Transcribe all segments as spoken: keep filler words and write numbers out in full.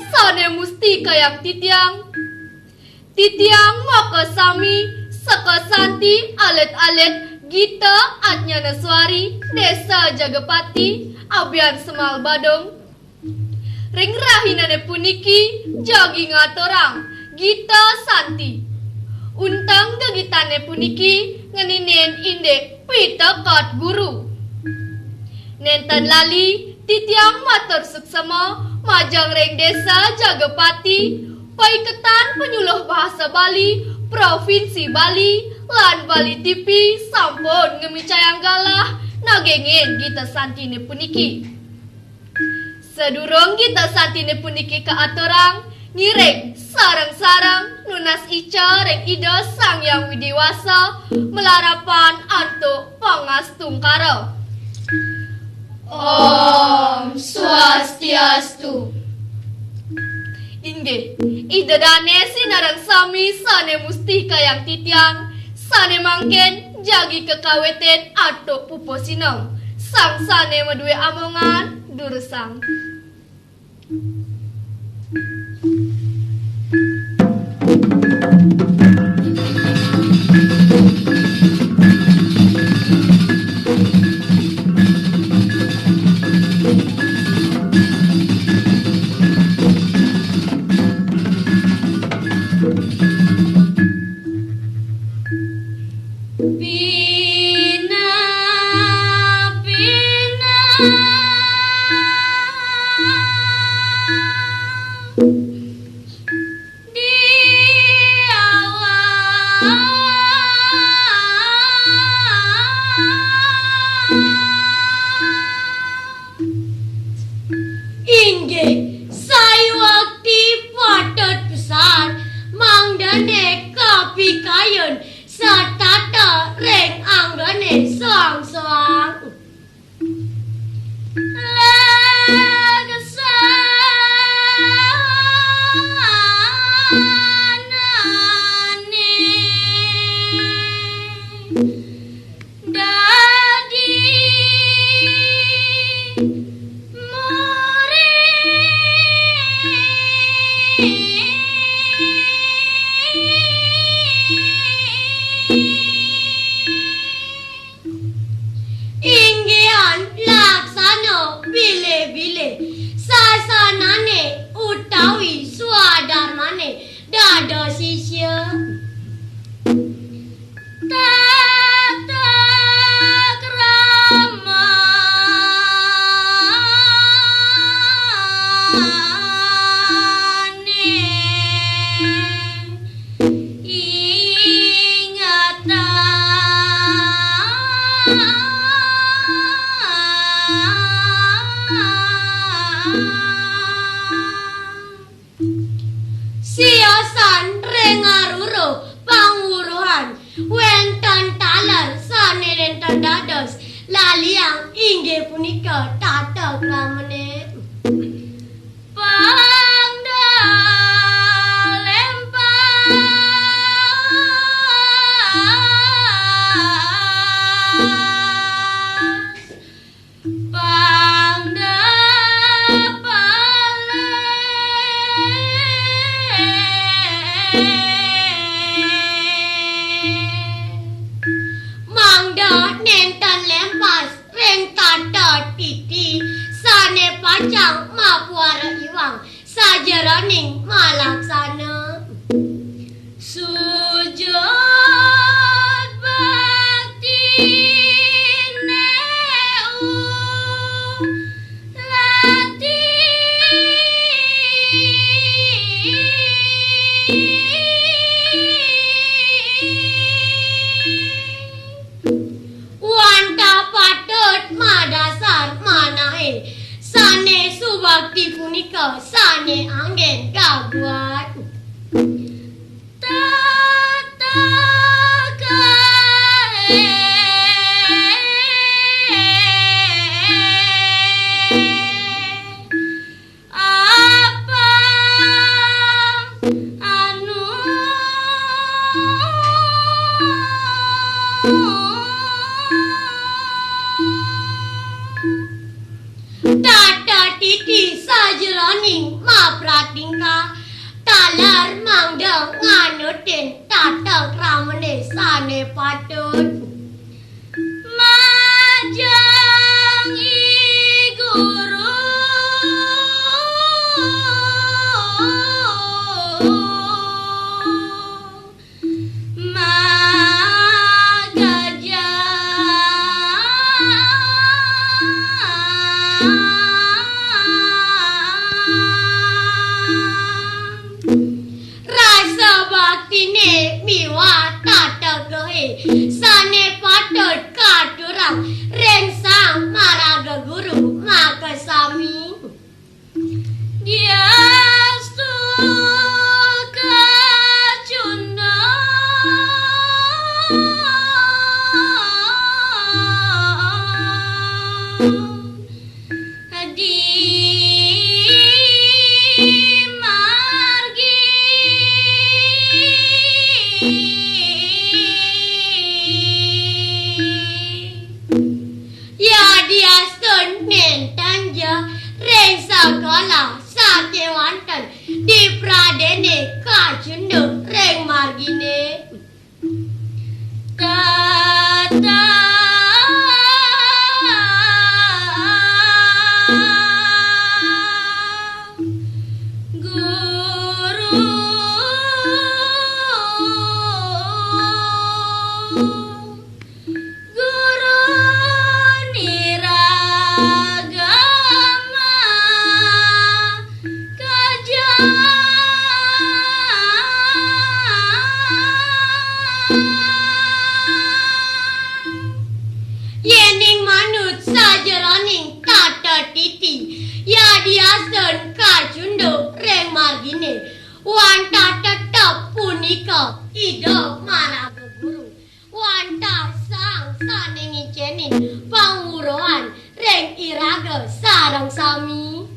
sané musti kayang titiang. Titiang makasami saka Santi alit-alit Gita Atnyanaswari, Désa Jagapati, Abian Semal Badung. Ring rahinané puniki jagi ngaturang Gita Santi. Unteng gegitané puniki ngeninin indik pitekad guru. Nénten lali titiang matur suksema majeng ring Désa Jagapati, Paiketan Penyuluh Bahasa Bali Provinsi Bali, lan Bali T V sampun ngamicayang galah nagingin Gita Santiné puniki. Sadurung Gita Santiné puniki kaaturang, ngiring sareng-sareng nunas ica ring Ida Sang Hyang Widhi Wasa, malarapan antuk pangastungkara. Om Swastiastu. Inggih, Ida Dané sinareng sami sané musti kayang titiang, sané mangkin jagi kakawitin antuk pupusina. Sang sané madué amongan, durusang. Pina, pina. Di awak. Inggih, sayuwakti patut pisan mangdané kapikayun satata ring anggané soang-soang. Laksanané dadi murid. Inggihan laksana bilih-bilih sasanané utawi swadarmané dados sisya. Tata kramané ingatang. Siosan ring aruruh pangwuruhan wénten taler sané nénten dados laliang, inggih punika tata kramané. Pangda lempas. Pangda palih. Mangda nénten lempas ring tata titi sané pacang mapuara iwang sajeroning malaksana. Sujud baktiné ulati. Wantah patut madasar manahé sané subakti punika sané anggén kabuat. Tata kaé. Apa anu tata titi sajeroning maprati Dipradéné kacunduk ring marginé. Tata guru guru niragama kajang. Yéning manut sajeroning tata titi, yadiastun kacunduk ring marginé, wantah tetep punika Ida maraga guru. Wantah sang sané ngicénin pangwuruhan ring iraga sareng sami.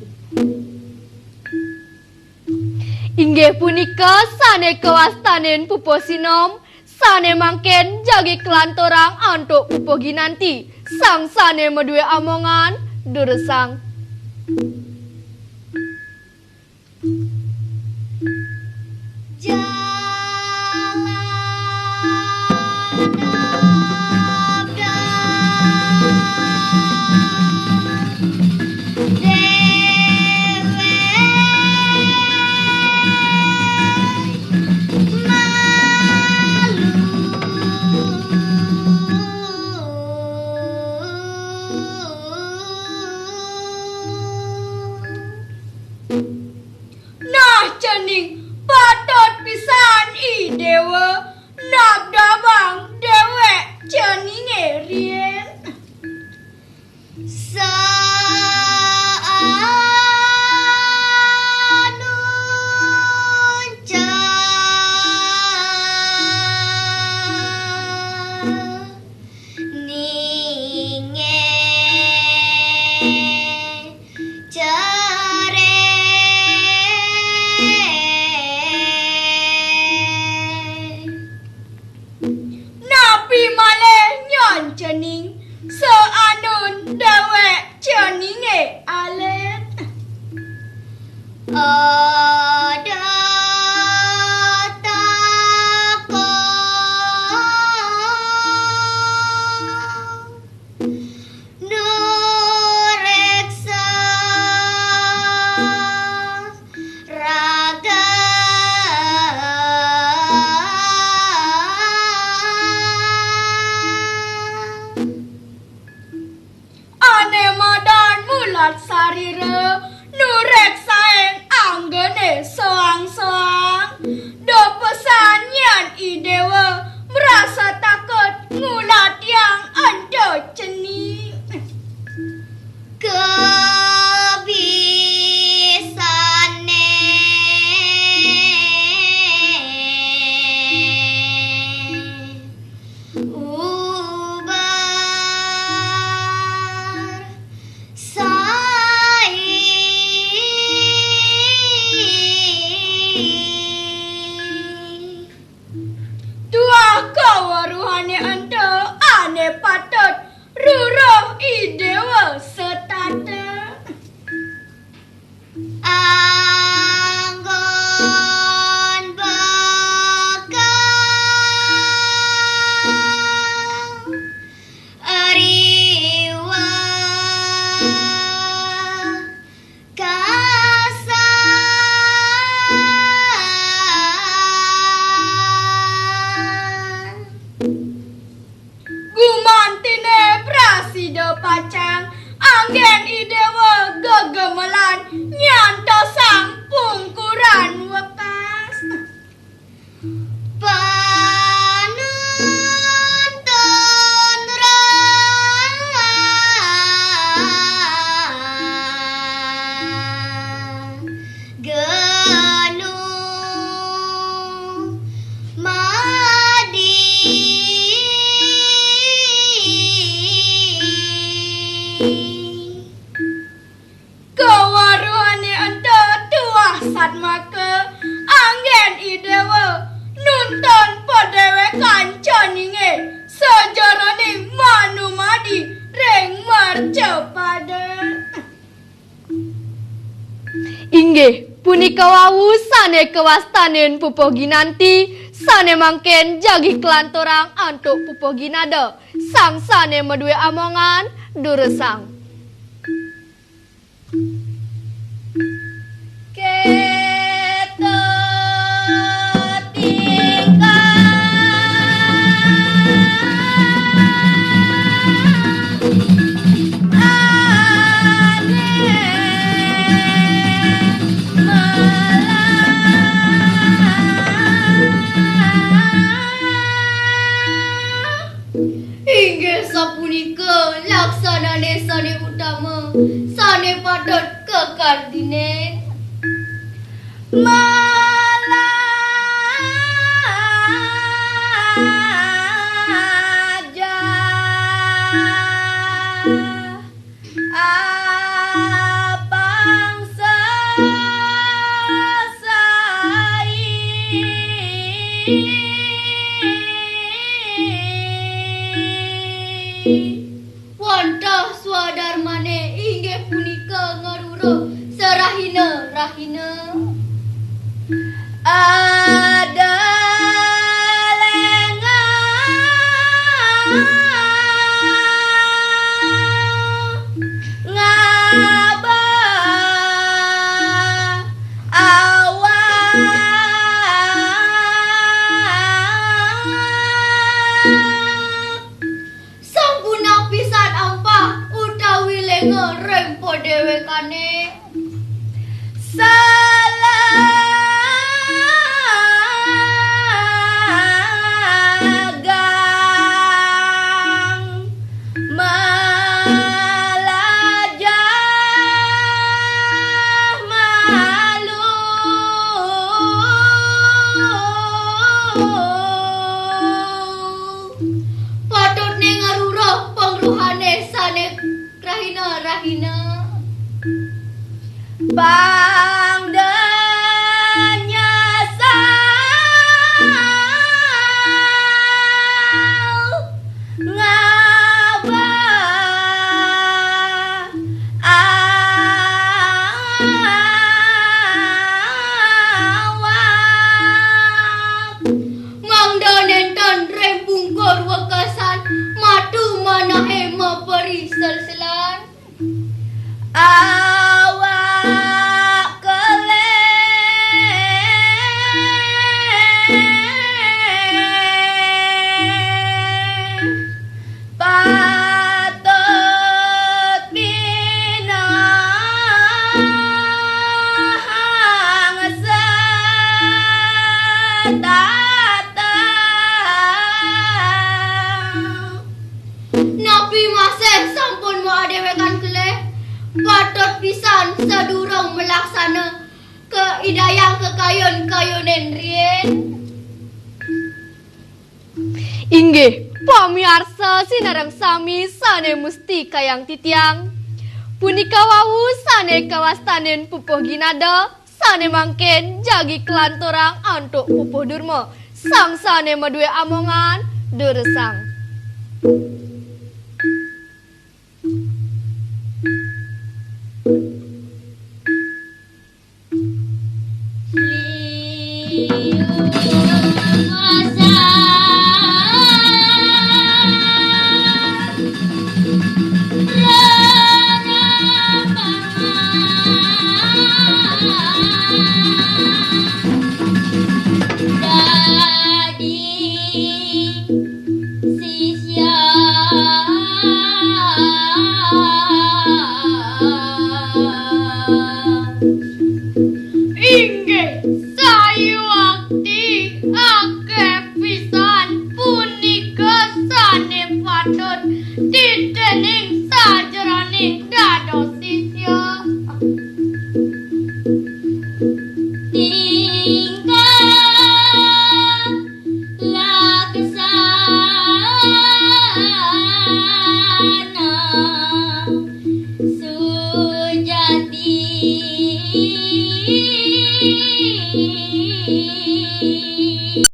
Inggih punika sané kawastanin pupuh sinom, sané mangkin jagi kalanturang antuk pupuh ginanti, sang sané madué amongan, durusang. Nah, cening patut pisan I Déwa nagdabang déwék ceningé riin. Saanu ningé ceré. Napi malih nyen cening saanun déwék Nika wau sane kawastanin pupuh ginanti, sane mangkin jagi kalanturang antuk pupuh ginada, sang sane madue amongan duresang. Keto tingkah. Inggih sapunika laksanane sane utama, sane patut kakardinin. Malaja apang sesai. Wantah swadarmane inggih punika ngaruruh sarahina-rahina. Ada lenga ngaba awak. Sampunang pisan ampah utawi lenga ring padewekane. Salagang malajah malu. Patutne ngaruruh pangruhane sane rahina-rahina. Pang den nyasal ngaba awak. Mangda nenten ring pungkur wekasan, matu manahe maperi selselan. Awak keleh patut pinahang setata. Napi masih sampun maadewekan keleh? Patut pisan sadurung malaksana kaidayang kakayun-kayunin riin. Inggih, pamiarsa sinareng sami sane mustikayang titiang. Punika wau sane kawastanin pupuh ginada, sane mangkin jagi kalanturang antuk pupuh durma, sang sane madue amongan duresang.